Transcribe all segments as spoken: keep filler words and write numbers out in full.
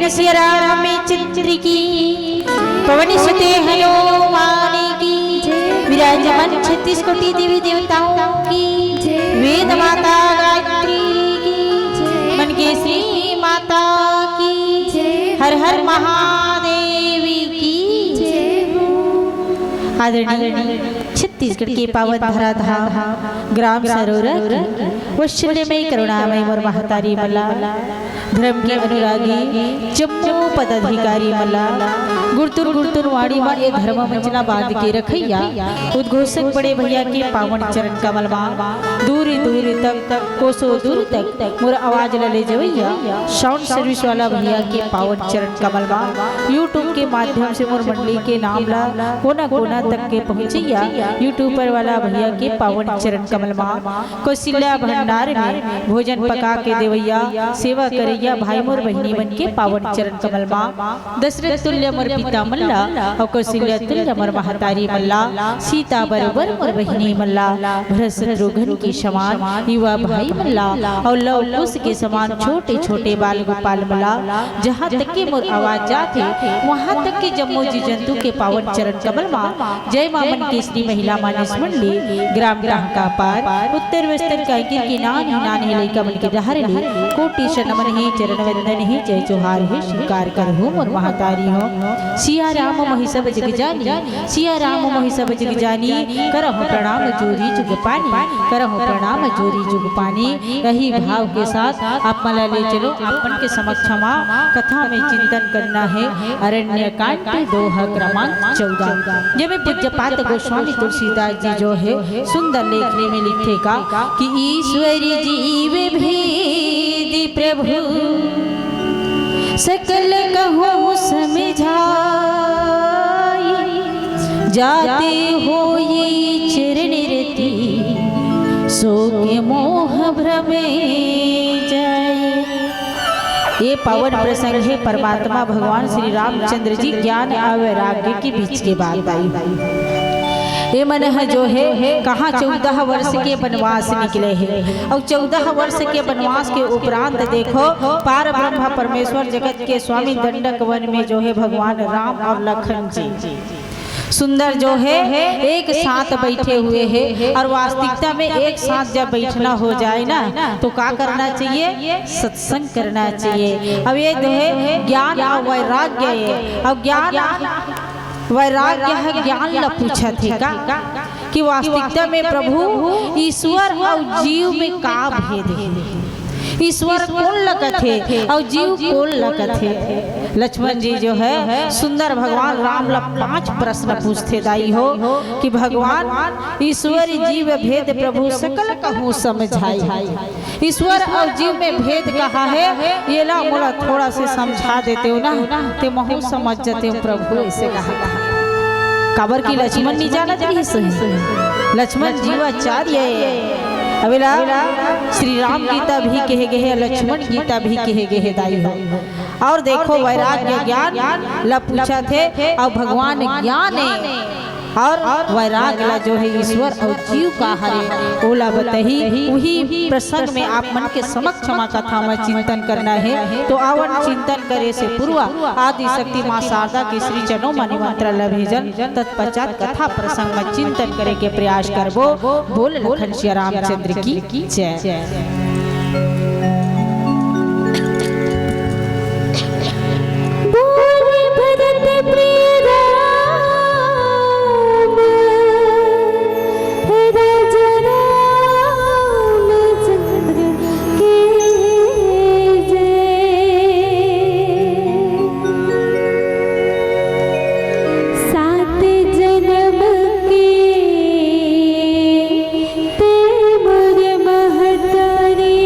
सिया रामचंद्र की, पवन सुते हनुमान की, विराजमान छत्तीस कोटि देवी देवताओं की, वेद माता गायत्री की, मनकेश्वरी माता की, हर हर महादेव की। आदरणीय छत्तीसगढ़ के पावन धरा धाम ग्राम सरोरा के वत्सल्यमय करुणामय मोर महतारी मन ला, धर्म के अनुरागी जम्मो पदाधिकारी मन ला, गुरतुर गुरतुर वाणी म ए धर्म मंच ला बांध के रखइया उद्घोषक बड़े भैया के पावन चरण कमल मा दूर दूर तक, तक कोसों दूर तक मोर आवाज ला ले जवइया साउंड सर्विस वाला भैया के पावन चरण कमल मा YouTube के माध्यम से मोर मंडली के नाम ला कोना कोना तक के पहुंचइया यूट्यूबर वाला भैया के पावन चरण कमल मा, कौशल्या भंडार में भोजन पका के देवइया, सेवा करइया भाई मोर बहिनी मन के पावन चरण कमल मा, दशरथ तुल्य मोर पिता मन ला, अउ कौशल्या तुल्य मोर महतारी मन ला, सीता बरोबर मोर बहिनी मन ला, भरत शत्रुघ्न के समान युवा भाई मन ला, अउ लव कुश के समान छोटे छोटे बाल गोपाल मन ला, जहाँ तक के मोर आवाज जाथे, वहाँ तक के जम्मो जीव जंतु के पावन चरण कमल मा, जय मां मनकेश्वरी महिला मानस मंडली, ग्राम टांका पार, उत्तर वेस्टर्न कांकेर के नान ही नान ही लइका मन के डहर ले, कोटि से नमन हे, चरण वंदन हे, जय जोहार हे, स्वीकार करहु मोर महतारी हो। सिया राम मोहि सब जग जानी, सिया राम मोहि सब जग जानी, करहु प्रणाम जोरी जुग पानी, करहु प्रणाम जोरी जुग पानी। यही भाव के साथ आप मन ला ले चलो, आप मन के समक्ष मा कथा में चिंतन करना हे अरण्य कांड के दोहा क्रमांक चौदह, जेमे पूज्यपाद गोस्वामी तुलसीदास जी जो हे सुंदर लेखनी में लिखे का कि ईश्वरी जीव भेद प्रभु सकल कहूँ समझाई, जाते होई चरण रति शोक मोह भ्रम जाए। ये पावन प्रसंग हे परमात्मा भगवान श्री रामचंद्र जी ज्ञान अउ वैराग्य के बीच के बात आई। ये मन ह जो हे कहाँ चौदह वर्ष के वनवास निकले हे, अउ चौदह वर्ष के वनवास के उपरांत देखो पार ब्रह्म परमेश्वर जगत के स्वामी दंडक वन में जो हे भगवान राम अउ लखन जी सुंदर जो हे एक साथ बैठे हुए हे, अउ वास्तविकता में एक साथ जब बैठना हो जाए ना, तो का करना चाहिए? सत्संग करना चाहिए। अब ये जो हे ज्ञान अउ वैराग्य हे, अउ ज्ञान वैराग्य ह ज्ञान ला पूछत हे का कि वास्तविकता में प्रभु ईश्वर अउ जीव में का भेद हे? ईश्वर कोन ला कथे अउ जीव कोन ला कथे? लक्ष्मण जी जो हे सुंदर भगवान राम ला पांच प्रश्न पूछथे दाई हो कि भगवान ईश्वर जीव भेद प्रभु सकल कहूँ समझाई। ईश्वर अउ जीव में भेद कहाँ हे, येला मोला थोड़ा से समझा देतेव ना, ते महूँ समझ जतेव प्रभु, अइसे कहा। काबर कि लक्ष्मण नइ जानत रहिस हे। लक्ष्मण जीवाचार्य हे। अबेला श्री राम गीता भी कहे गे हे, लक्ष्मण गीता भी कहे गे हे दाई हो। अउ देखो वैराग्य ज्ञान ला पूछत हे, अउ भगवान ज्ञान हे। अउ वैराग ला जो हे ईश्वर अउ जीव का हरे, ओला बताही। उही प्रसंग में आप मन के समक्ष मा कथा मा चिंतन करना हे। तो आवन चिंतन करे से पूर्व आदि शक्ति माँ शारदा के श्री चरणों मा निमंत्रण ला भेजन। तत्पश्चात कथा प्रसंग मा चिंतन करे के प्रयास करबो। बोल लखन सिया रामचंद्र की जय। बोल भरत प्रिय राम, राजा रामचंद्र की जय। सात जन्म के ते मोर महतारी।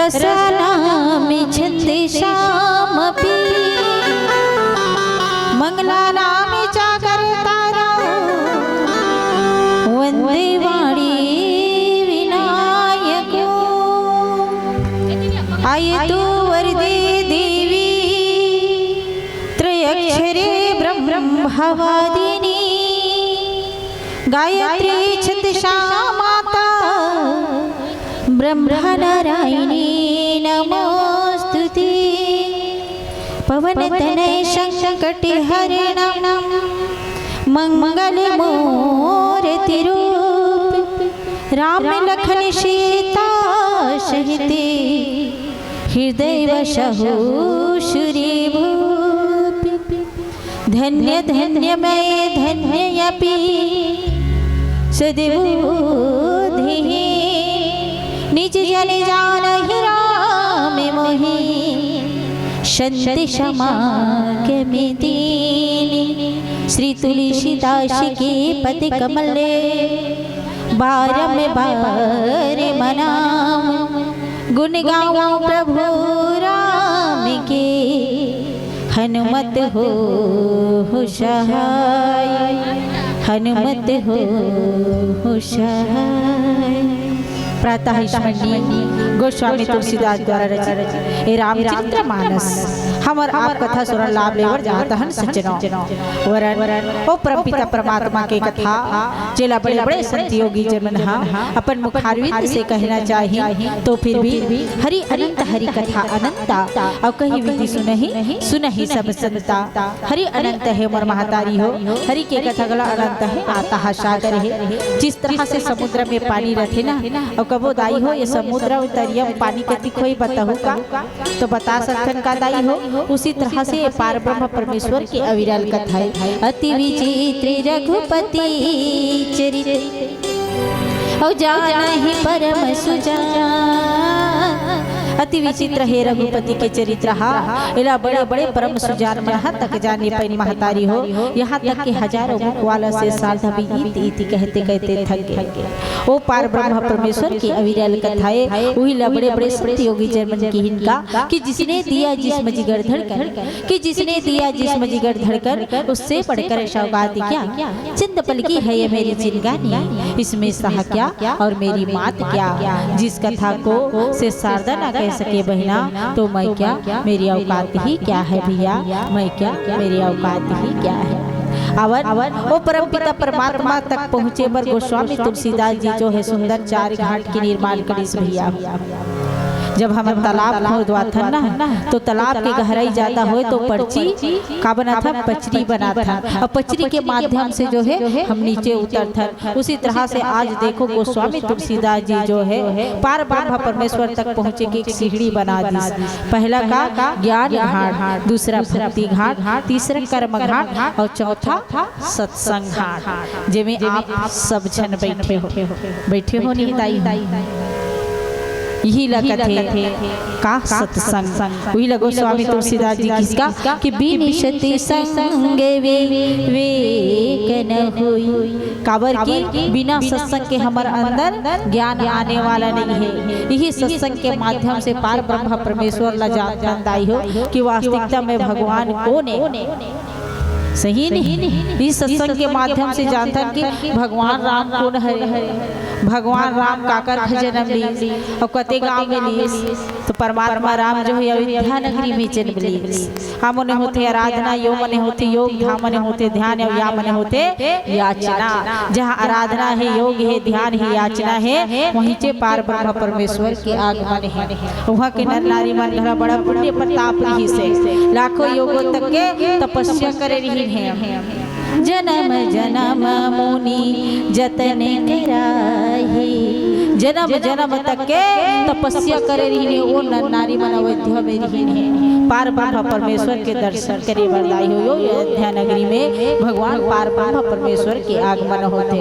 रसनामि छन्देषामपि मङ्गलानामि चाकर्तारं वन्दे वाणी विनायको। आयतु वरदे देवी त्रयक्षरे ब्रह्मवादिनी। गायत्री छन्दसा माता ब्रह्मनारायणी नमोऽस्तु ते। पवनतनयसङ्कटहरणं मङ्गलमूर्तिरूप रामलखन सीता सहिते हृदय वसहु सुरे भूप। धन्य धन्य मैं धन्य अपि सद्बुद्धि निज जन जानहि राम मोहि संत समागम दीन। श्री तुलसीदास के पद कमल बारंबार मनाम गुण गावो प्रभु राम के। हनुमत हो हो सहाय, हनुमत हो हो सहाय। प्रातः स्मरणीय गोस्वामी तुलसीदास द्वारा रचित ए रामचरित मानस हमर आप कथा सुनन लाभ लेबर जात हन सज्जनों। वरन ओ परमपिता परमात्मा के कथा, जेला बड़े बड़े संत योगी जन मन ह अपन मुखारविंद से कहना चाही, तो फिर भी हरि अनंत हरि कथा अनंता, अउ कही विधि सुनही सुनही सब संता। हरि अनंत हे मोर महतारी हो, हरि के कथा घला अनंत हे, अथाह सागर हे। जिस तरह से समुद्र में पानी रथे ना, अउ कबो दाई हो ये समुद्र अउ तरिया में पानी कतिक होही बताहू का? तो बता सकथन का दाई हो? उसी तरह से ये पार ब्रह्म परमेश्वर के अविरल कथा हे। अति विचित्र रघुपति चरित अउ जानहि परम सुजान। अति विचित्र हे रघुपति के चरित्र हा, एला बड़े बड़े परम सुजान मन ह तक जान नइ पाइन महतारी हो। यहाँ तक के हजारों मुख वाला से शारदा भी इति इति कहते कहते थक गे। ओ पार ब्रह्म परमेश्वर के अविरल कथा हे, उही ला बड़े बड़े संत योगी जन मन किहिन का कि जिसने दिया जिसम जिगर धड़कन, कि जिसने दिया जिसम जिगर धड़कन, उससे बढ़कर सौगात क्या? चंद पल की है ये मेरी जिंदगानी, इसमें सहा क्या और मेरी मात क्या? जिस कथा को से शारदा ना कह सके बहिना, तो मैं क्या, मेरी औकात ही क्या है भैया? मैं क्या, मेरी औकात ही क्या है? अवन ओ परमपिता परमात्मा तक पहुँचे बर गोस्वामी तुलसीदास जी जो हे सुंदर चार घाट के निर्माण करिस भैया। जब हम तालाब खोदवाथन ना, तो तालाब के गहराई ज्यादा होय तो पर्ची का बनाथन? पचरी बनाथन। अउ पचरी के माध्यम से जो हे हम नीचे उतरथन। उसी तरह से आज देखो गोस्वामी तुलसीदास जी जो हे पार ब्रह्म परमेश्वर तक पहुँचे के एक सीढ़ी बना दिस। पहला का ज्ञान घाट, दूसरा भक्ति घाट, तीसरा कर्म घाट अउ चौथा सत्संग घाट, जेमे आप सब झन बैठे हो, बैठे हो नहीं दाई? यही ला कथे का सत्संग। वही ला गोस्वामी तुलसीदास जी किसका कि बिन सत्संग विवेक न होई। काबर कि बिना सत्संग के हमर अंदर ज्ञान आने वाला नहीं हे। यही सत्संग के माध्यम से पार ब्रह्म परमेश्वर ला जानथन दाई हो कि वास्तविकता में भगवान कोन हे। सही नहीं? इस सत्संग के माध्यम से जानथन कि भगवान राम कोन हरे, भगवान राम काकर घर जन्म लीस अउ कते गांव में लीस। तो परमात्मा राम जो हे अयोध्या नगरी में जन्म लीस। हा मने होथे आराधना, यो मने होथे योग, धा मने होथे ध्यान, अउ या मने होथे याचना। जहाँ आराधना हे, योग हे, ध्यान हे, याचना हे, वहीं चे पार ब्रह्म परमेश्वर के आगमन हे। उहाँ के नर नारी मन घला बड़ा पुण्य प्रताप रहिस हे। लाखों योगों तक के तपस्या करे रहिन हे। जनम जनम मुनि जतन कराही। जनम जनम तक के तपस्या करे रहिन हे, ओ नर नारी मन अयोध्या में रहिन हे। पार ब्रह्म परमेश्वर के दर्शन करे बर दाई हो। यो अयोध्या नगरी में भगवान पार ब्रह्म परमेश्वर के आगमन होथे।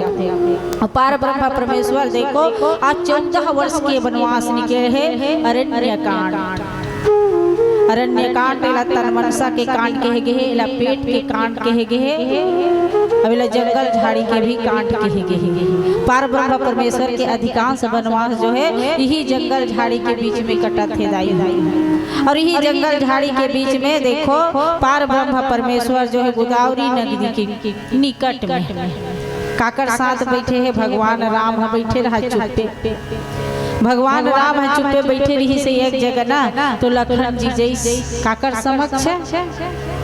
अउ पार ब्रह्म परमेश्वर देखो, आज चौदह वर्ष के वनवास निकले हे, अरण्य कांड। अरण्य कांड, एला तन मनसा के कांड कहे गे हे, एला पेट के कांड कहे गे हे, अब एला जंगल झाड़ी के भी कांड कहे गे हे। पार ब्रह्म परमेश्वर के अधिकांश वनवास जो हे, इही जंगल झाड़ी के बीच में कटत हे दाई। और इही जंगल झाड़ी के बीच में देखो, पार ब्रह्म परमेश्वर जो हे, गोदावरी नदी के निकट में काकर साथ बैठे हे? भगवान राम ह बैठे रहा चुप्पे। भगवान राम ह चुप्पे बैठे रहिस हे एक जगह ना, तो लखन जी जइस काकर समक्ष?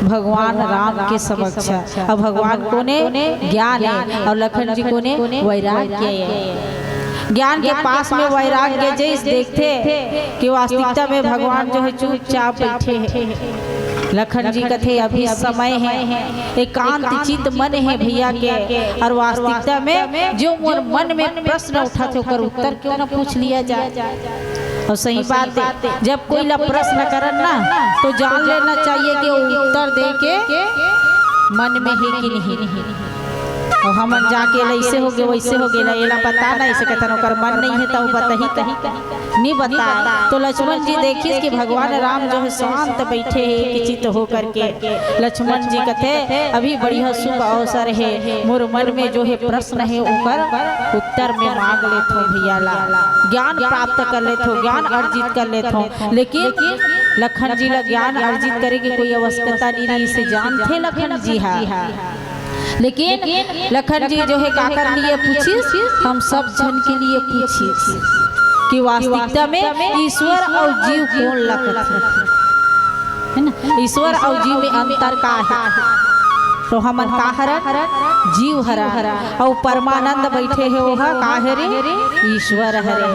भगवान राम के समक्ष। अब भगवान कोने? ज्ञान हे, और लखन जी कोने? वैराग्य हे। ज्ञान के पास में वैराग्य जइस, देखथे कि वास्तविकता में भगवान जो हे चुपचाप बैठे हे। लखन जी कथे, अभी समय हे, एकांत चित मन हे भैया के, और वास्तविकता में जो मोर मन में प्रश्न उठथे, ओकर उत्तर क्यों न पूछ लिया जाए। और सही बात हे, जब कोई ला प्रश्न करन ना, तो जान लेना चाहिए कि वो उत्तर दे के मन में हे कि नहीं। और हमन जाके एला ऐसे हो गे, वैसे हो गे, एला, एला बता ना, ऐसे कहथन, ओकर मन नहीं हे, त वो बताही कही, नहीं बता। तो लक्ष्मण जी देखिस कि भगवान राम जो हे शांत बैठे हे, एक चित्त होकर के। लक्ष्मण जी कथे, अभी बढ़िया शुभ अवसर हे, मोर मन में जो हे प्रश्न हे, ओकर उत्तर में मांग लेथों भैया ला, ज्ञान प्राप्त कर लेथों, ज्ञान अर्जित कर लेथों। लेकिन लखन जी ला ज्ञान अर्जित करे के कोई आवश्यकता नहीं रहिस हे, जानथे लखन जी हा। लेकिन लखन जी जो हे काकर लिए पूछिस? हम सब झन के लिए पूछिस कि वास्तविकता में ईश्वर और जीव कोन ला कथे, है ना? ईश्वर और जीव में अंतर का हे? तो हमन का हरन? जीव हरन। और परमानंद बैठे हे, ओह का हरे? ईश्वर हरे।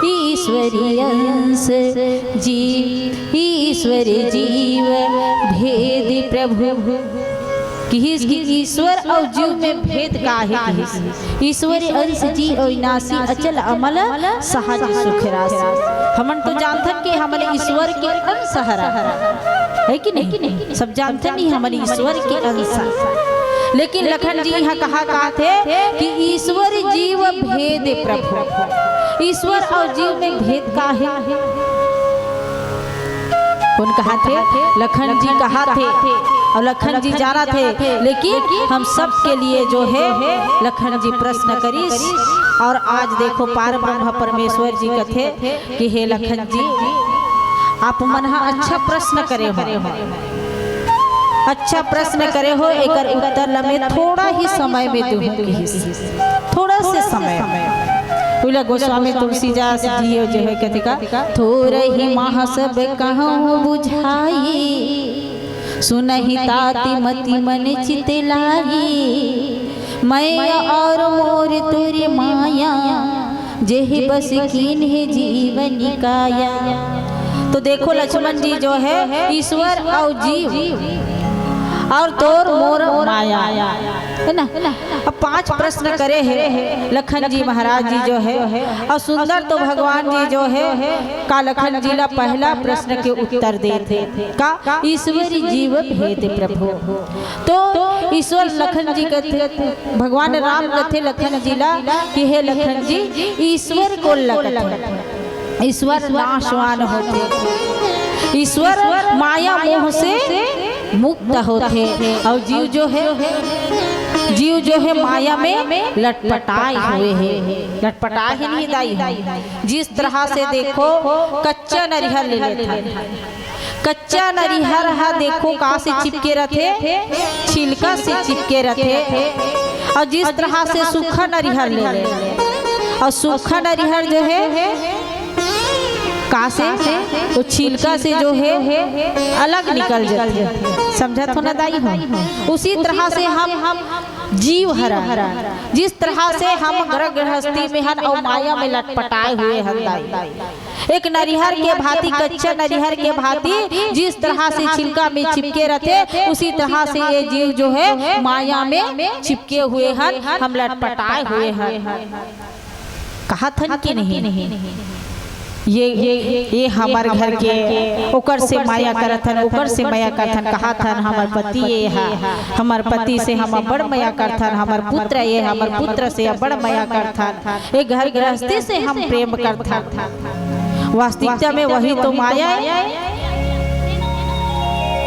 ईश्वरी अंश जीव, ईश्वर जीव भेद प्रभु। किहिस कि ईश्वर और जीव में भेद का हे? किहिस ईश्वर अंश जीव अविनाशी अचल अमल सहज सुख राशि। हमन तो जानथन कि हमन ईश्वर के अंश हरन, है कि नहीं? सब जानथन नहीं, हमन ईश्वर के अंश हन। लेकिन लखन जी यहाँ कहा, कहा थे कि ईश्वर जीव भेद प्रभु, ईश्वर और जीव में भेद का हे? कोन कहा थे? लखन जी कहा थे, और लखन जी जाना थे। लेकिन हम सब के लिए जो हे, लखन जी प्रश्न करिस। और आज देखो, पार ब्रह्म परमेश्वर जी कथे कि हे लखन जी, आप मन हा अच्छा प्रश्न करे हो, अच्छा प्रश्न करे हो, एकर उत्तर ला मैं थोड़ा ही समय में दूहूं किहिस, थोड़ा से समय। उला गोस्वामी तुलसीदास जी जो हे कथे का, थोरहि माह सब कहूँ बुझाई, सुनहि तात मति मन चित लाई। मैं और मोर तोर माया, जेहि बस कीन्हे जीव निकाया। तो देखो लक्ष्मण जी जो हे, ईश्वर और जीव और तोर मोर माया, है ना? अब पांच प्रश्न करे हे लखन जी महाराज जी जो हे, और सुंदर तो भगवान जी जो हे, का लखन जी ला पहला प्रश्न के उत्तर देथे का, ईश्वर जीव भेद प्रभु। तो ईश्वर लखन जी कथे, भगवान राम कथे लखन जी ला कि हे लखन जी, ईश्वर कोन ला कथे? ईश्वर नाशवान होथे, ईश्वर माया मोह से मुक्त होथे, और जीव जो हे, जीव जो हे माया में लटपटाए हुए हे, लटपटाए हे नहीं दाई हो। जिस तरह से देखो, कच्चा नरिहर ले लेथन, कच्चा नरिहर हा देखो का से चिपके रथे, छिलका से चिपके रथे। और जिस तरह से सूखा नरिहर ले ले, और सूखा नरिहर जो हे का से, वो छिलका से जो हे अलग निकल जाथे। समझत हो ना दाई हो? उसी तरह से हम, हम जीव हरन, जिस तरह से हम घर गृहस्थी में हन और माया में लटपटाए हुए हन दाई। एक नरिहर के भांति, कच्चा नरिहर के भांति, जिस तरह से छिलका में चिपके रथे, उसी तरह से ये जीव जो हे माया में चिपके हुए हन, हम लटपटाए हुए हन। कहत हन कि नहीं? ये, ये, ये हमर घर के, ओकर से मया करत हन, ओकर से मया करत हन, कहत हन, हमर पति ये हा, हमर पति से हम अब्बड़ मया करथन, हमर पुत्र ये, हमर पुत्र से अब्बड़ मया करथन, ये घर गृहस्थी से हम प्रेम करथन। वास्तविकता में वही तो माया हे।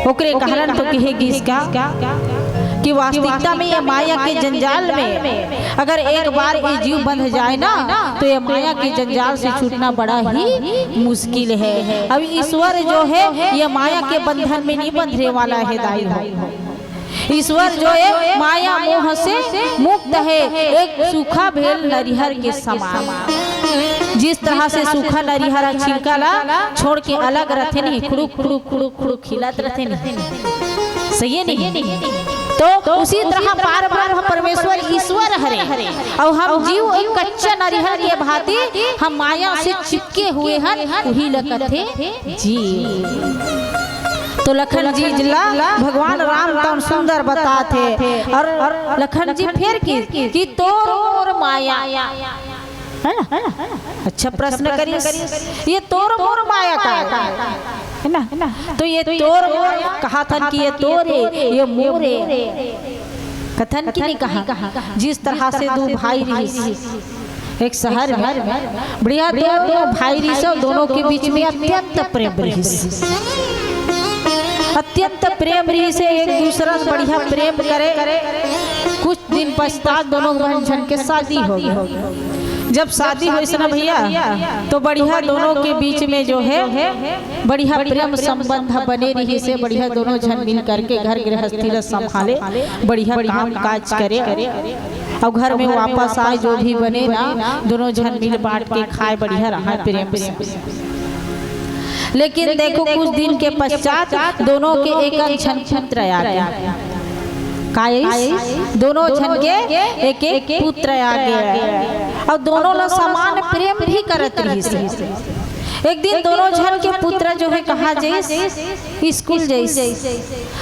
ओकरे कारण तो कहे गिस का कि वास्तविकता में ये माया के जंजाल में अगर एक बार ये जीव बंध जाए ना, तो ये माया के जंजाल से छूटना बड़ा ही मुश्किल है। अब ईश्वर जो है, ये माया के बंधन में नहीं बंधने वाला है दाई हो। ईश्वर जो है, माया मोह से मुक्त है, एक सूखा भेल नरिहर के समान। जिस तरह से सूखा नरिहर ह छिलका ला छोड़ के अलग रथे नहीं, खुड़ुक खुड़ुक खुड़ुक खुड़ुक खिलत रथे नहीं, सही है नहीं? तो उसी तरह पार ब्रह्म परमेश्वर ईश्वर हरे, अउ हम जीव एक कच्चा नरिहर के भांति हम माया से चिपके हुए हन, उही ल कथे जीव। तो लखन जी ला भगवान राम तन सुंदर बताथे, अउ लखन जी फेर कि, कि तोर मोर माया, है ना? अच्छा प्रश्न करिस, ये तोर मोर माया का है ना? तो ये तोर मोर कहाथन कि ये तोर ए, ये मोर ए, कथन कि नहीं कहा? जिस तरह से दू भाई रहिस एक शहर में, बढ़िया दो, दो भाई रहिस, दोनों के बीच में अत्यंत प्रेम रहिस, अत्यंत प्रेम रहिस, एक दूसरा से बढ़िया प्रेम करे। कुछ दिन पश्चात दोनों बहन झन के शादी हो गई। जब शादी होइस ना भैया, तो बढ़िया दोनों के बीच में जो है, बढ़िया प्रेम संबंध बने रहिस, बढ़िया दोनों झन मिल करके घर गृहस्थी ला संभाले, बढ़िया काम काज करे, अउ घर में वापस आए, जो भी बने ना, दोनों झन मिल बांट के खाए, बढ़िया रहा प्रेम से। लेकिन देखो, कुछ दिन के पश्चात दोनों के एक झन पुत्र आ गया। का आइस? दोनों झन के एक एक पुत्र आ गया, अउ दोनों ला समान प्रेम भी करत रहिस। एक दिन दोनों झन के पुत्र जो है कहाँ जाइस? School Zeiss.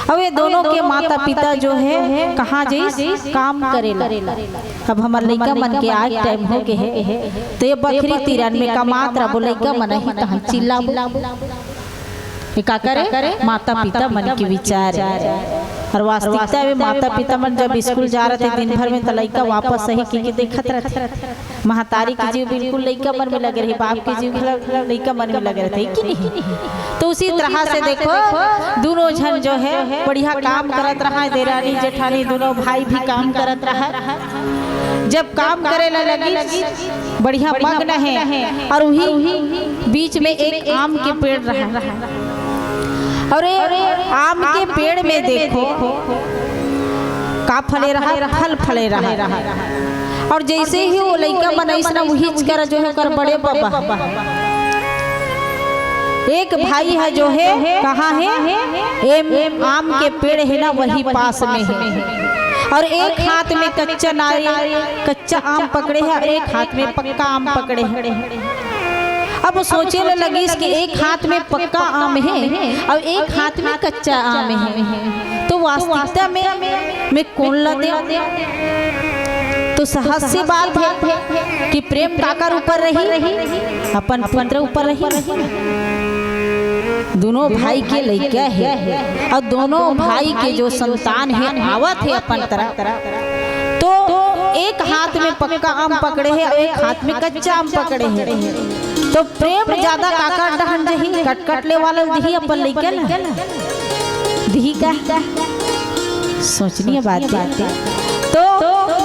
अब ये दोनों के माता पिता जो है कहाँ जाइस? काम करे ला। अब हमर लइका मन के आज टाइम हो गए है, तो ये बखरी तीरन में कमात रहिबो, लइका मन ही तहन चिल्लाबो। ये का करे? माता पिता मन के विचार है। अउ वास्तविकता में माता पिता मन जब स्कूल जा रहे थे दिन भर में, तो लइका वापस सही के, के देखत रहते। महतारी के जीव बिल्कुल लइका मन में लगे रही, बाप के जीव घलो लइका मन में लगे रहते, कि नहीं? तो उसी तरह से देखो, दोनों झन जो है बढ़िया काम करत रहा है, देरानी जेठानी दोनों भाई भी काम करत रहा है। जब काम करे ला लगिस, बढ़िया मग्न है, अउ उही बीच में एक आम के पेड़ रहा, अउ ये आम के पेड़ में देखो का फले रहा, फल फले रहा। अउ जैसे ही वो लइका मन आइस ना, उही करा जो है ओकर बड़े पापा, एक भाई है जो है, कहाँ है? एम आम के पेड़ है ना, वही पास में है। अउ एक हाथ में कच्चा नारियल, कच्चा आम पकड़े है, अउ एक हाथ में पक्का आम पकड़े है। अब वो सोचे ला लगिस कि एक हाथ में पक्का आम है अउ एक हाथ में कच्चा आम है, तो वास्तविकता में मैं कोन ला देव? तो सहज सी बात है कि प्रेम काकर ऊपर रही? अपन पुत्र ऊपर रही। दोनों भाई के लइका है, अउ दोनों भाई के जो संतान है आवत है अपन तरफ, तो एक हाथ में पक्का आम पकड़े है अउ एक हाथ में कच्चा आम पकड़े है। तो प्रेम ज्यादा काकर डहन जही? कटकट ले वाला दिही अपन लइका ला, दिही का? सोचनीय बात है। तो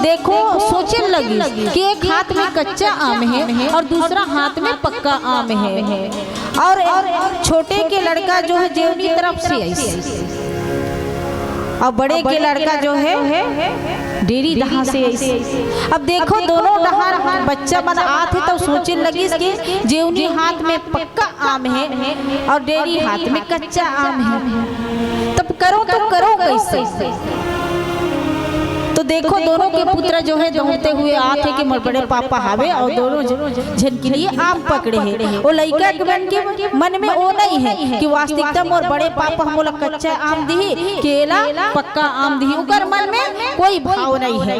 देखो, सोचे लगिस कि एक हाथ में कच्चा आम है अउ दूसरा हाथ में पक्का आम है, अउ छोटे के लड़का जो है जेवनी तरफ से आइस, अउ बड़े के लड़का जो है डेरी डहान से आइस। अब देखो, दोनों डहान बच्चा मन आत हे, तो सोचे लगिस कि जेवनी हाथ में पक्का आम है अउ डेरी हाथ में कच्चा आम है। तब करो तो करो कैसे? तो देखो, दोनों के पुत्र जो है दौड़ते हुए आत हे कि मोर बड़े पापा हावे अउ दोनों झ-, झन के लिए आम पकड़े हे। वो लइका के मन के, मन में वो नहीं है कि वास्तविकता मोर बड़े पापा मोला कच्चा आम दिही कि एला पक्का आम दिही, ओकर मन में कोई भाव नहीं है।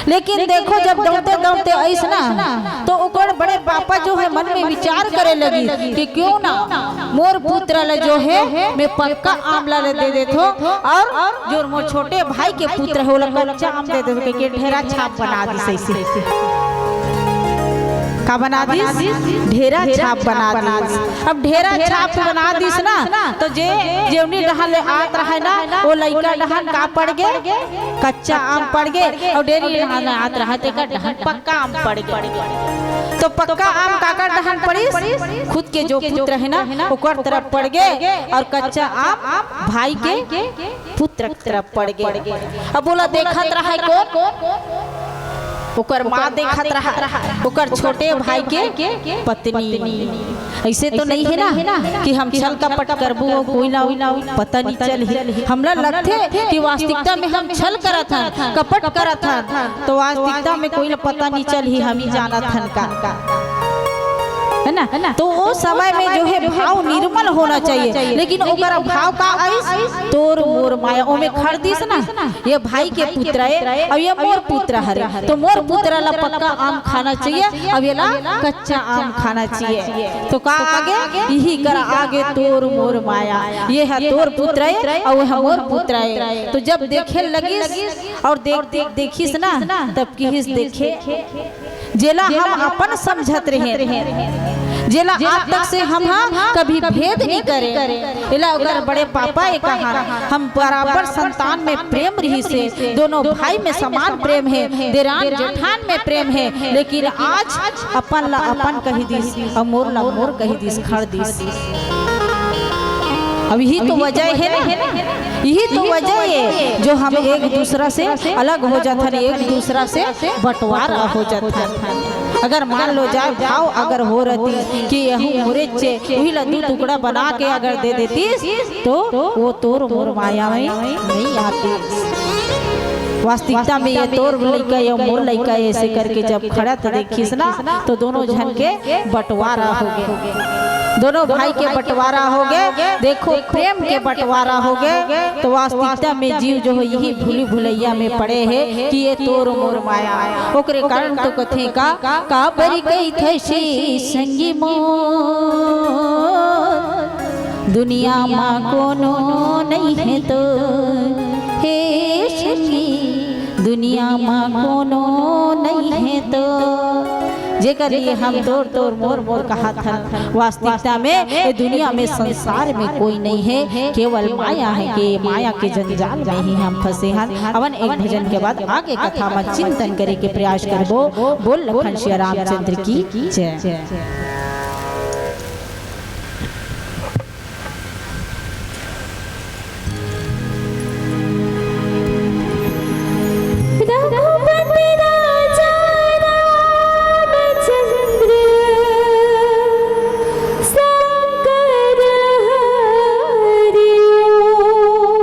लेकिन देखो, जब दौड़ते दौड़ते आइस ना, तो ओकर बड़े पापा जो है मन में विचार करे लगिस कि क्यों ना मोर पुत्र ला जो है मैं पक्का आम ला दे देथों अउ जो मोर छोटे भाई के पुत्र है ओला कच्चा आम दे देथों, के ढेरा छाप बना दिस ऐसे। का बना दिस? ढेरा छाप बना दिस। अब ढेरा छाप बना दिस ना, तो जे जेवनी डहन ले आत रहय ना, वो लइका डहन का पड़ गे? कच्चा आम पड़ गे। अउ डेरी डहन ले आत रहय तेकर डहन पक्का आम पड़ गे। तो पक्का आम काकर डहन पड़िस? खुद के जो पुत्र हे ना, ओकर तरफ पड़ गे, अउ कच्चा आम भाई के पुत्र के तरफ पड़ गे। अब ओला देखत रहय कोन? ओकर माँ देखत रहय, ओकर छोटे भाई के पत्नी। अइसे तो नइ हे ना कि हम छल कपट करबो अउ कोई ला पता नइ चलही। हमला लगथे कि वास्तविकता में हम छल करत हन, कपट करत हन, तो वास्तविकता में कोई ला पता नइ चलही, हम ही जानत हन का, हे ना? तो वो समय में जो हे भाव निर्मल होना चाहिए, लेकिन ओकर भाव का आइस? तोर मोर माया। ओमे खड़ दिस ना, ये भाई के पुत्र हे, अउ ये मोर पुत्र हरे, तो मोर पुत्र ला पक्का आम खाना चाहिए, अउ ये ला कच्चा आम खाना चाहिए। तो का आगे? इही कर आगे तोर मोर माया। ये ह तोर पुत्र हे, अउ ये ह मोर पुत्र हे। तो जब देखे लगिस अउ देख, देख, देखिस ना, तब किहिस, देखे, जेला हम अपन समझत रहेन, जेला आज तक से हम ह कभी भेद नइ करे, एला ओकर बड़े पापा ए कहा, हम बराबर संतान में प्रेम रहिस हे, दोनों भाई में समान प्रेम हे, देरान जेठान में प्रेम हे, लेकिन आज अपन ला अपन कहि दिस अउ मोर ला मोर कहि दिस, खड़ दिस। अब इही तो वजह हे ना, इही तो वजह हे जो हम एक दूसरा से अलग हो जाथन, एक दूसरा से बंटवारा हो जाथन। अगर मान लो जाए भाव अगर हो रहतिस कि यहू मोरेच हे, उही ला दू टुकड़ा बना के अगर दे देतिस, तो वो तोर मोर माया में नइ आतिस। वास्तविकता में ये तोर लइका, ये मोर लइका, अइसे करके जब खड़त देखिस ना, तो दोनों झन के बंटवारा हो गे, दोनों भाई के बंटवारा हो गे। देखो, प्रेम के बंटवारा हो गे। तो वास्तविकता में जीव जो हे, इही भूली भुलैया में पड़े हे कि ये तोर मोर माया। ओकरे कारण तो कथे का, का बरी कहिथे से संगी मोर, दुनिया मा कोनो नइ हे तो, हे संगी, दुनिया मा कोनो नइ हे तो। जेकर लिए हम तोर तोर मोर मोर कहत हन, वास्तविकता में ये दुनिया में, संसार में कोई नइ हे, केवल माया हे, के माया के जंजाल में ही हम फंसे हन। अवन एक भजन के बाद आगे कथा में चिंतन करे के प्रयास करबो। बोल लखन सिया रामचंद्र की जय। रघुपति राजा रामचंद्र शंकर हरि ओम।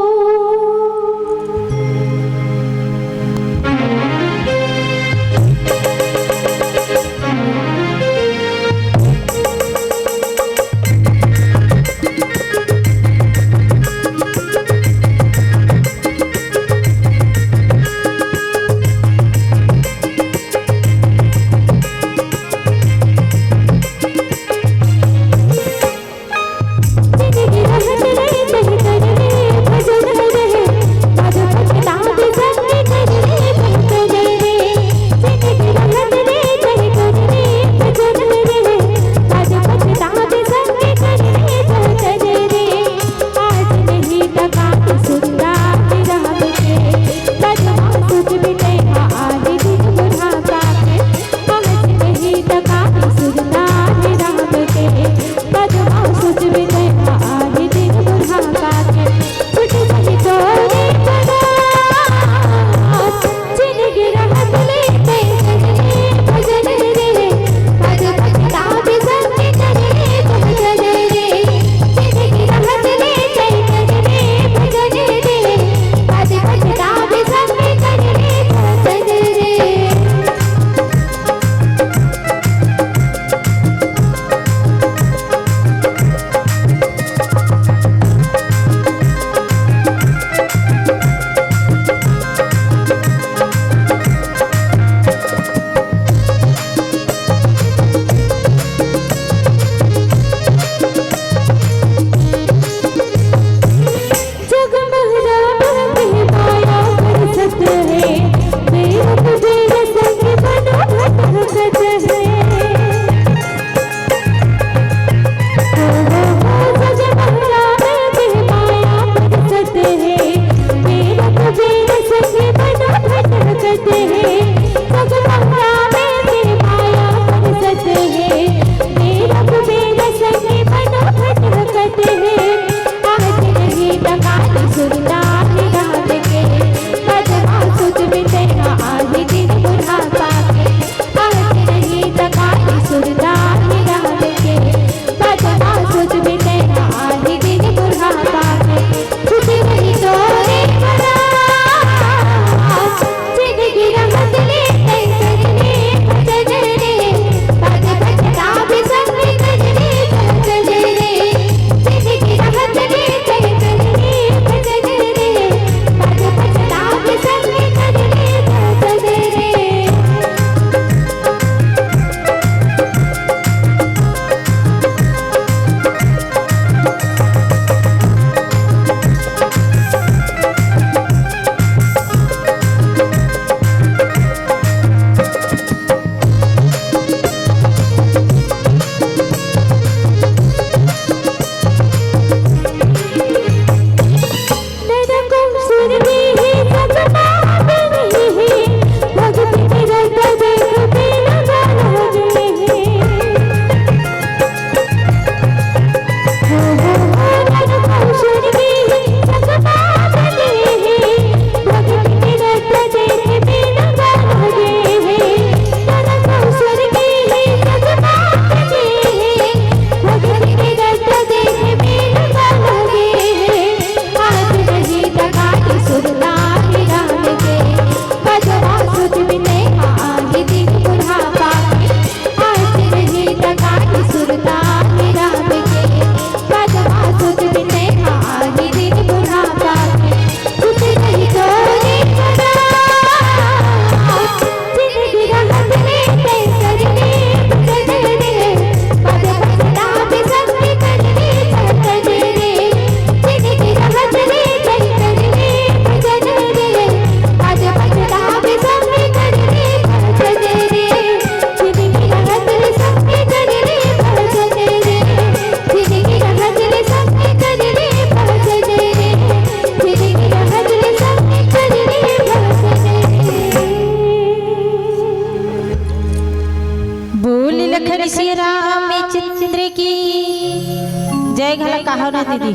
दीदी,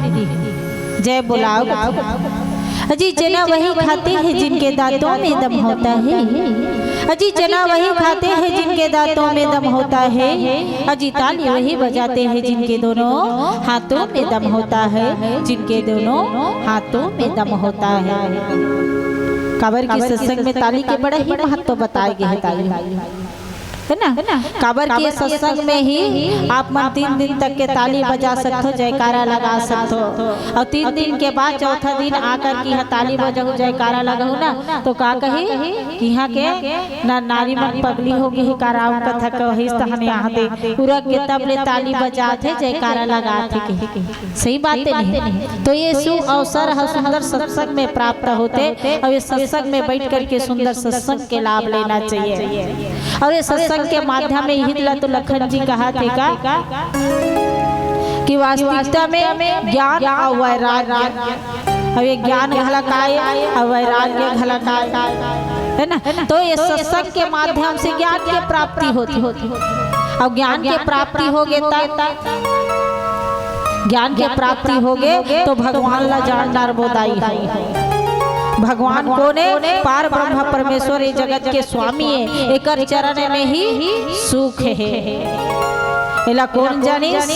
जय बोलाओ। अजी, चना वही खाते हैं जिनके दांतों में दम होता है। अजी, चना वही खाते हैं जिनके दांतों में दम होता है। अजी, ताली वही बजाते हैं जिनके दोनों हाथों में दम होता है, जिनके दोनों हाथों में दम होता है। काबर की सत्संग में ताली के बड़ा ही महत्व बताए गए हैं। ताली, है ना? काबर के सत्संग में ही आप मन तीन दिन तक के ताली बजा सकथो, जयकारा लगा सकथो, और तीन दिन के बाद चौथा दिन आकर के इहाँ ताली बजाहू, जयकारा लगाहू ना, तो का कही कि इहाँ के ना नारी मन पगली हो गई, का राम कथा कहिस तहन यहाँ दे उरक के तब ले ताली बजात हे, जयकारा लगात हे कही। सही बात हे नहीं? तो ये शुभ अवसर ह सुंदर सत्संग में प्राप्त होथे, और ये सत्संग में बैठ करके सुंदर सत्संग के लाभ लेना चाहिए। और ये सत्संग के माध्यम में यही ला तो लखन जी कहा थे का कि वास्तविकता में ज्ञान और वैराग्य, अब ये ज्ञान घला काय और वैराग्य घला काय, है ना? तो ये सत्संग के माध्यम से ज्ञान की प्राप्ति होती, होती, और ज्ञान की प्राप्ति होगे तब, ज्ञान की प्राप्ति होगे तो भगवान ला जान डार बोदाई है। भगवान कोने? पार ब्रह्म परमेश्वर, ये जगत के स्वामी है, एकर चरण में ही सुख है। एला कौन जानिस?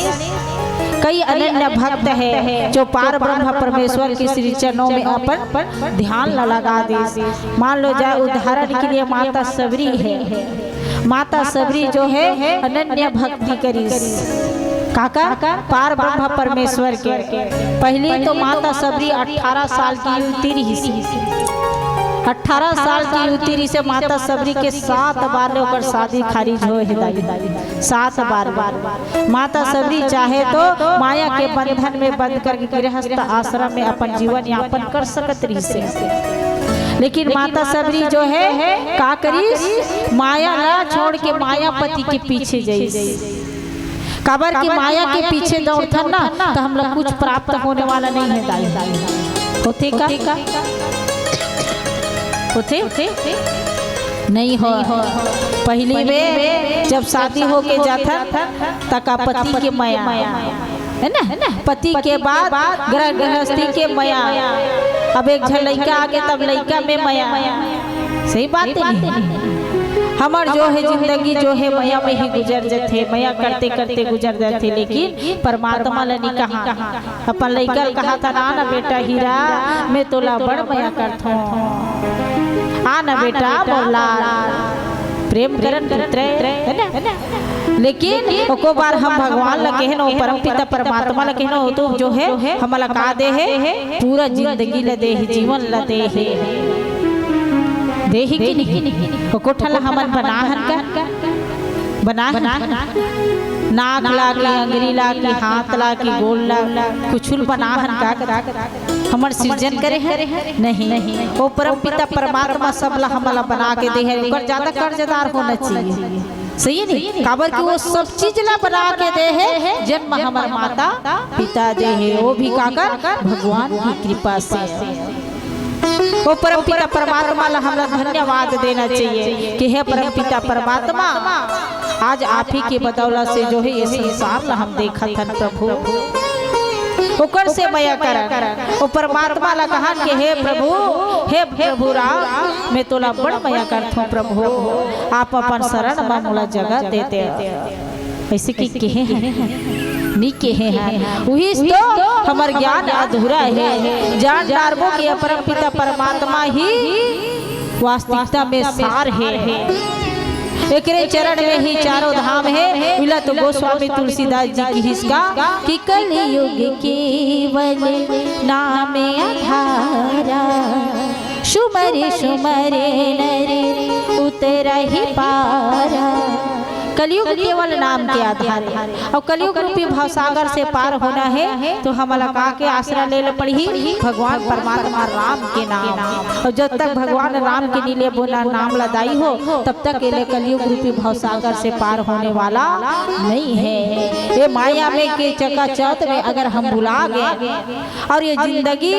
कई अनन्य भक्त है जो पार ब्रह्म परमेश्वर के श्री चरणों में अपन ध्यान ला लगा दिस। मान लो जाए उदाहरण के लिए माता सबरी है, माता सबरी जो है अनन्य भक्ति करिस। काकर? पार ब्रह्म परमेश्वर के। पहली तो माता सबरी अठारह साल की युवती रहिस। अठारह साल की युवती रहिस, माता सबरी के सात बार ले ओकर शादी खारिज होए हे दाई, सात बार। माता सबरी चाहे तो माया के बंधन में बंध करके गृहस्थ आश्रम में अपन जीवन यापन कर सकत रहिस, लेकिन माता सबरी जो है का करिस, माया ला छोड़ के मायापति के पीछे जाइस। काबर कि माया के पीछे दौड़थन ना, तो हम लोग कुछ प्राप्त होने वाला नहीं है दाई। होथे का? होथे? नहीं हो। पहली में जब शादी होके जाथन, तका पति के माया, है ना? पति के बाद गृह गृहस्थी के माया। अब एक झन लइका आगे, तब लइका में माया। सही बात हे नहीं? हमर जो है जिंदगी जो है माया में ही गुजर जाथे, माया करते करते गुजर जाथे, लेकिन परमात्मा ला नहीं कहा। अपन लइका ल कहा था ना, ना बेटा हीरा, मैं तोला बड़ माया करथों, आ ना बेटा बोला, प्रेम करन पुत्र, है ना? लेकिन एको बार हम भगवान ला कहेन, ओ परमपिता परमात्मा ला कहेन, ओ तो जो है हमला का दे हे, पूरा जिंदगी ला दे हे, जीवन ला दे हे, दे हे कि नहीं? एको ठन ला हमन बना हन का? बना हन? नाक ला की, अंगरी ला की, हाथ ला की, गोल ला, कुछ बना हन का? हमर सिरजन करे हे? नहीं। ओ परमपिता परमात्मा सब ला हमला बना के दे हे, ओकर ज्यादा कर्जदार होना चाहिए। सही नहीं? काबर कि वो सब चीज ला बना के दे हे, जन्म हमर माता पिता दे हे, वो भी काकर? भगवान की कृपा से। ओ परमपिता परमात्मा ला हमला धन्यवाद देना चाहिए कि हे परमपिता परमात्मा, आज आप ही के बदौलत से जो है ये संसार ला हम देखत हन प्रभु। ओकर से मया करन, ओ परमात्मा ला कहन कि हे प्रभु, हे प्रभु राम, मैं तोला बड़ मया करथों प्रभु, आप अपन शरण म मोला जगह देते। ऐसे कि कहे हे, नहीं कहे हे। उही तो हमर ज्ञान अधूरा हे। जान डारबो कि परमपिता परमात्मा ही वास्तविकता में सार हे। एकरे चरण में ही चारों धाम हे। मिला तो गोस्वामी तुलसीदास जी किहिस का कि कलयुग केवल नाम आधारा, सुमरि सुमरि नर उतरहि पारा। कलयुग केवल नाम के आधार हे, अउ कलयुग रूपी भवसागर से पार होना हे तो हमला का के आसरा ले ल पड़ही? भगवान परमात्मा राम के नाम। अउ जब तक भगवान राम के नी लेबो ना नाम ला दाई हो, तब तक एले कलयुग रूपी भवसागर से पार होने वाला नहीं हे। ये माया में के चकाचौंध में अगर हम भुला गए, अउ ये जिंदगी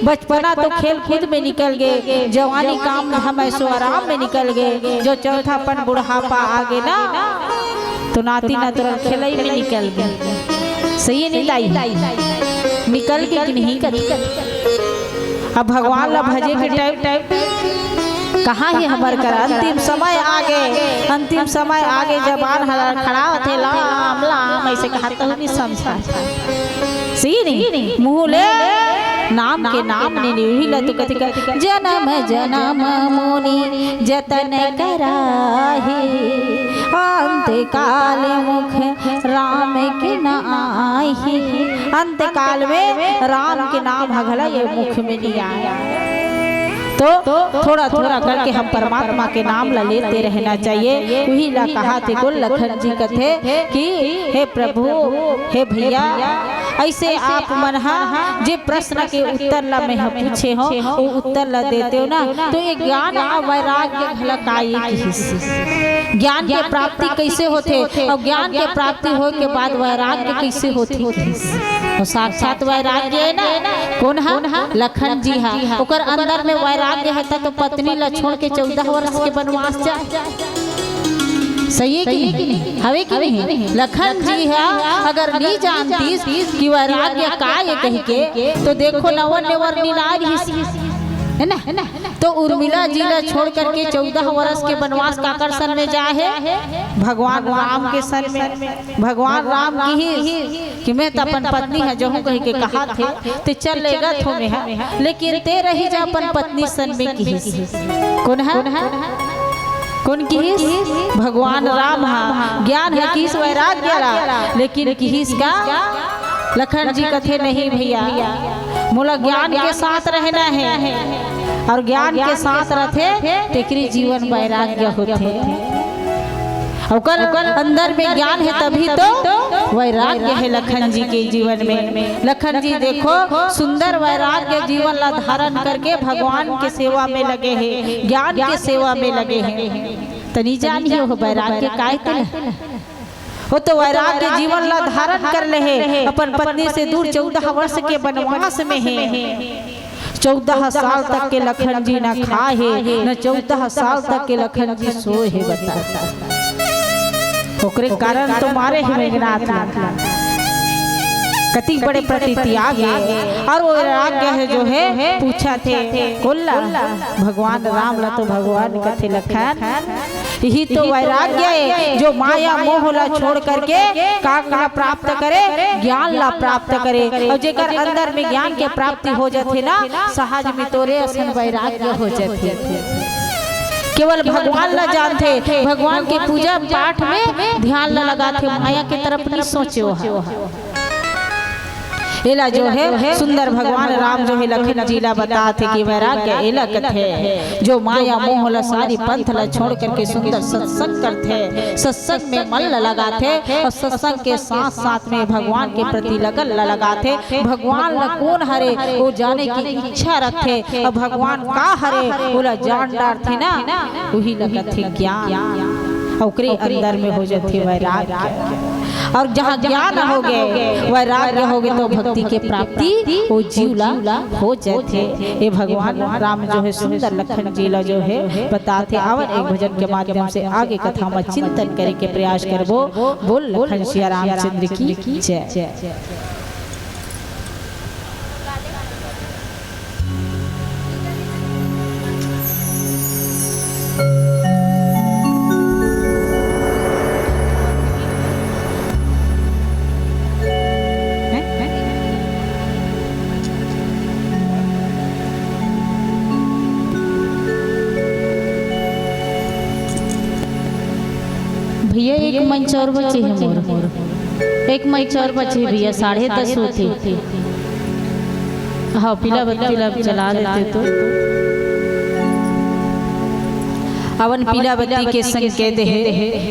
बचपना तो खेल कूद में निकल गे, जवानी काम धाम ऐशो आराम में निकल गे, जो चौथापन बुढ़ापा आ गे ना, तो नाती नतरा खेलई में निकल गे। सही नहीं दाई, निकल के कि नहीं करी। अब भगवान ला भजे के टाइम टाइम कहाँ ही हमर कर अंतिम समय आगे, अंतिम समय आगे जबान हला खड़ा होथे, लाम लाम ऐसे कहा तो नहीं समझा। सही नहीं, मुँह ले नाम के नाम नहीं, नहीं, वही ला तो कथी कर, जन्म जन्म मुनि जतन कराहे, अंत काल मुख राम के न आही। अंत काल में राम के नाम ह घला ये मुख में नहीं आया। तो थोड़ा थोड़ा करके हम परमात्मा के नाम ला लेते रहना चाहिए। वही ला कहा थे कुल लखन जी कथे कि हे प्रभु, हे भैया, ऐसे आप मन हा जे प्रश्न के उत्तर ला मैं ह पूछे हो, वो उत्तर ला देते हो ना, तो ये ज्ञान आ वैराग्य घला का ये किहिस। ज्ञान के प्राप्ति कैसे होथे और ज्ञान के प्राप्ति होए के बाद वैराग्य कैसे होथे? तो साक्षात वैराग्य है ना। कौन हा? लखन जी हा। ओकर अंदर में वैराग्य है, तो पत्नी ला छोड़ के चौदह वर्ष के वनवास जाए। सही है कि नहीं? हवे कि नहीं? लखन जी हा अगर नहीं जानतीस कि वैराग्य का ये कही के, तो देखो नवन नेवर निनार ही, है ना? तो उर्मिला जी ला छोड़ करके चौदह वर्ष के वनवास काकर सन में जाए हे? भगवान राम के सन में। भगवान राम किहिस कि मैं तो अपन पत्नी ह जहूँ कही के कहा थे, ते चल लेगा थो में है, लेकिन ते रही जा अपन पत्नी सन में किहिस। कौन है? कौन किहिस? भगवान राम हा। ज्ञान है किहिस वैराग्य ला, लेकिन किहिस का? लखन जी कथे नहीं भैया, मोला ज्ञान के साथ रहना है, और ज्ञान के साथ रहथे तेकरे जीवन वैराग्य होथे। ओकर अंदर में ज्ञान है तभी तो वैराग्य है लखन जी के जीवन में। लखन जी देखो सुंदर वैराग्य जीवन ला धारण करके भगवान के सेवा में लगे हे, ज्ञान के सेवा में लगे हे। तनी जानिए हो वैराग्य काय तेला। वो तो वैराग्य जीवन ला धारण कर ले हे, अपन पत्नी से दूर चौदह वर्ष के वनवास में हे। चौदह साल तक के लखन जी न खाए हे, न चौदह साल तक के लखन जी सोए हे, बता। ओकरे कारण तो मारे हे मेघनाथ ला। कति बड़े प्रतित्याग हे। और वो वैराग्य है जो है पूछा थे कुल्ला भगवान राम ला, तो भगवान कथे लखन यही तो वैराग्य है, जो माया मोह ला छोड़ करके का, का प्राप्त करे, ज्ञान ला प्राप्त करे। और जेकर अंदर में ज्ञान के प्राप्ति हो जाथे ना, सहज में तोरे असन वैराग्य हो जाथे। केवल भगवान ला जानथे, भगवान के पूजा पाठ में ध्यान ला लगाथे, माया के तरफ नहीं सोचे हो। एला जो है सुंदर भगवान राम जो है लखन जी ला बताथे कि वैराग्य एला कथे, जो माया मोह ला सारी पंथ ला छोड़ करके सुंदर सत्संग करथे, सत्संग में मन ला लगाथे और सत्संग के साथ साथ में भगवान के प्रति लगन ला लगाथे। भगवान ला कौन हरे वो जाने की इच्छा रखथे और भगवान का हरे ओला जान डारथे ना, वही ला कथे ज्ञान। ओकरे अंदर में हो जाथे वैराग्य। और जहाँ ज्ञान हो गए, वैराग्य हो गए, तो भक्ति के प्राप्ति वो जीव ला हो जाथे। ये भगवान राम जो है सुंदर लखन जी ला जो है बताथे। आवन एक भजन के माध्यम से आगे कथा में चिंतन करे के प्रयास करबो। बोल लखन सिया रामचंद्र की जय। भैया, एक मंच और बचे हे मोर, एक मंच और बचे हे भैया, साढ़े दस होथे। हाँ, पीला बत्ती ला जला देते तो। अवन पीला बत्ती के संकेत हे।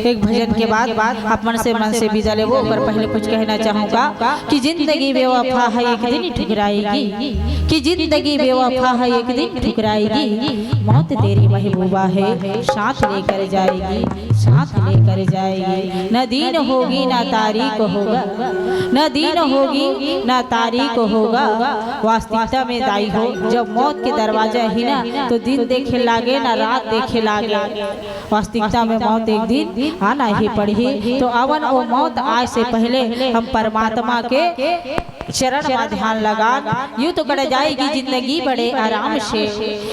एक भजन के बाद आप मन से, मन से विदा लेबो, ओकर पहले कुछ कहना चाहूँगा कि जिंदगी बेवफा है, एक दिन ठुकराएगी, कि जिंदगी बेवफा है, एक दिन ठुकराएगी, मौत तेरी महबूबा है, साथ लेकर जाएगी, साथ लेकर जाएगी। न दिन होगी, ना तारीख होगा, न दिन होगी, ना तारीख होगा। वास्तविकता में दाई हो, जब मौत के दरवाजा ही ना, तो दिन देखे लागे, ना रात देखे लागे। वास्तविकता में मौत एक दिन आना ही पड़ही। तो आवन ओ मौत आए से पहले हम परमात्मा के चरण मा ध्यान लगान। यूं तो कट जाएगी जिंदगी बड़े आराम से,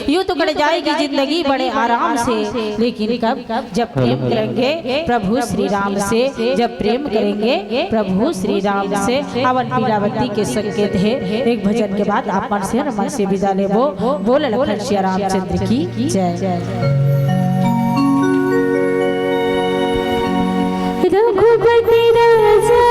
यूं तो कट जाएगी जिंदगी बड़े आराम से, लेकिन कब? जब प्रेम करेंगे प्रभु श्री राम से, जब प्रेम करेंगे प्रभु श्री राम से। आवन बीरावती के संकेत हे। एक भजन के बाद आप मन से मन से विदा लेबो। बोल लखन सिया रामचंद्र की जय। रघुपति राजा